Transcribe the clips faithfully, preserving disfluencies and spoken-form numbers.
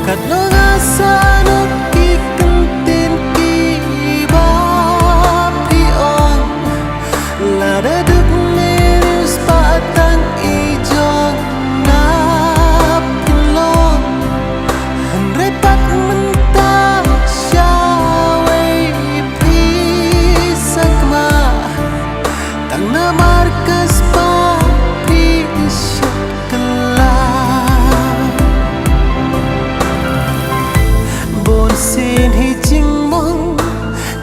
Katno nga sah noh ki kyntien kiba phi ong. Lada duk mynne spah tang i jong nga phin long. Hynrei pat mynta shawei phi sakma. Tang namar ka spah phi shah kylla. Bun sien hi jingmong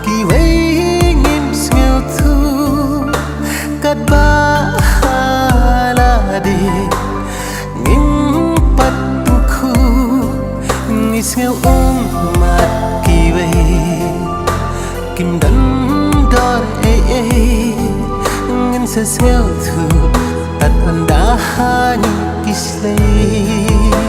kiwei hi ngim sngewthuh. Katba ha lade ngim pat khuh. Ngi sngew ummat kiwei kim don dor ei ei. Ngin sa sngewthuh tat ynda ha ngi ki shlei.